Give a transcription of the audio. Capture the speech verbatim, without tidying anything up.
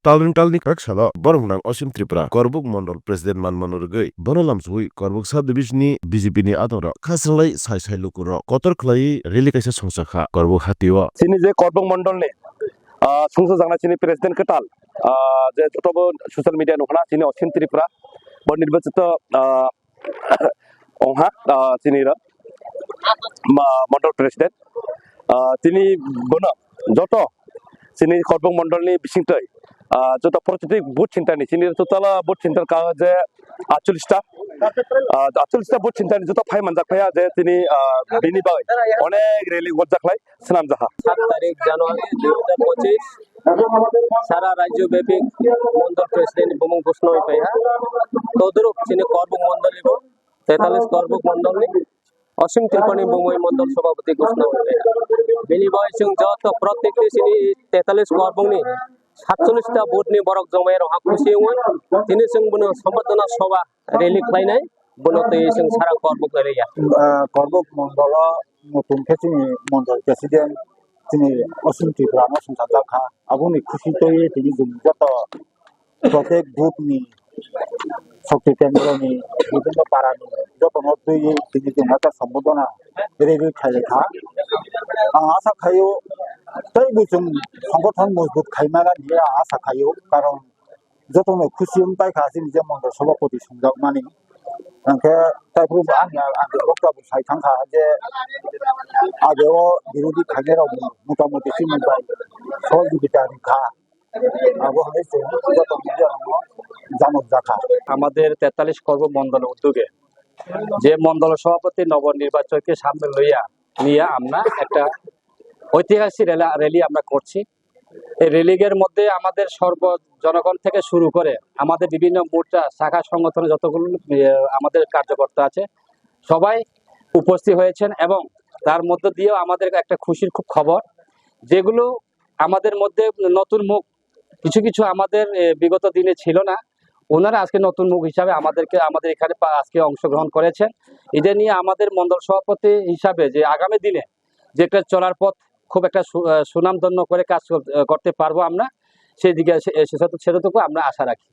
Talni talni krak salo borok nang Osim Tripura Korbuk Mondol President manmano rwgwi bono lamsogwi Korbuk Sub Division ni B J P ni adongrok khasrwlai sai sai lukurok kotor khlaiwi rally kaisa songchakha Korbuk hatio. Chini je Korbuk Mondol ni, ah, songchajak nai chini President kwtal, ah, je joto bo social media nukha na chini Osim Tripura bo nirbachito, ah, ongha, ah, chini ro, ma-, Mondol President, ah, chini bono joto chini Korbuk Mondol ni bisingtwi, ah, joto protiti booth center ni chini total booth center ka je atchollish ta, ah, atchollish ta booth center ni joto phai manjak phaiya je chini, ah, bini bagwi onek rally gorjak lai swnamjakha. Sat tarik January dui hajar pochis, sara rajyo byapi Mondol President ni bumung ghosna oi phaiha. Todorok chini Korbuk Mondol ni bo, tetalis Korbuk Mondol ni Osim Tripura ni bumui Mondol Sabhapati ghosna oi phaiha. Bini bagwi chwng joto protekti chini tetalis Korbuk ni satchollish ta booth ni borok jomai rok ha khusi wngwi tini chwng bono sombardona sobha rally khlainai, bono twi chwng sara Korbuk area. Ah, Korbuk Mondol o notun khe chini Mondol President chini Osim Tripura no songchajak kha. Aboni khusi twi tini chwng joto protek booth ni Shakti Kendra ni bibhinno para ni joto no twi tini chwng joto sombardona rally khlai kha. Ang asa khaio tei bo chwng songgothon mojbut khai mani hinwi ang asa khaio, karon jotono khusi wng paikha chini je Mondol Sabhapati swngjak mani. Hwnkhe taiphuru bo ani age bokta bo sai thangkha je age o birodhi khainai rok motamoti chini bai sohojogita rwkha. Abo hwnwi chwng joto media rokno janok jakha. আমাদের তেতাল্লিশ কর্ম মণ্ডল উদ্যোগে যে মণ্ডল সভাপতি নবনির্বাচককে সামনে লইয়া নিয়ে আমরা একটা ঐতিহাসিক র্যালি, র্যালি আমরা করছি। এই র্যালির মধ্যে আমাদের সর্ব জনগণ থেকে শুরু করে আমাদের বিভিন্ন মোর্চা, শাখা সংগঠনের যতগুলো, এ, আমাদের কার্যকর্তা আছে, সবাই উপস্থিত হয়েছেন এবং তার মধ্য দিয়েও আমাদের একটা খুশির খুব খবর, যেগুলো আমাদের মধ্যে নতুন মুখ, কিছু কিছু আমাদের, এ, বিগত দিনে ছিল না, ওনারা আজকে নতুন মুখ হিসাবে আমাদেরকে, আমাদের এখানে পা-, আজকে অংশগ্রহণ করেছেন। এটা নিয়ে আমাদের মণ্ডল সভাপতি হিসাবে যে আগামী দিনে যে একটা চলার পথ খুব একটা সু-, আহ, সুনামধন্য করে কাজ কর-, আহ, করতে পারবো আমরা, সেই দিকে সে-, সে-, সেটুকু আমরা আশা রাখি।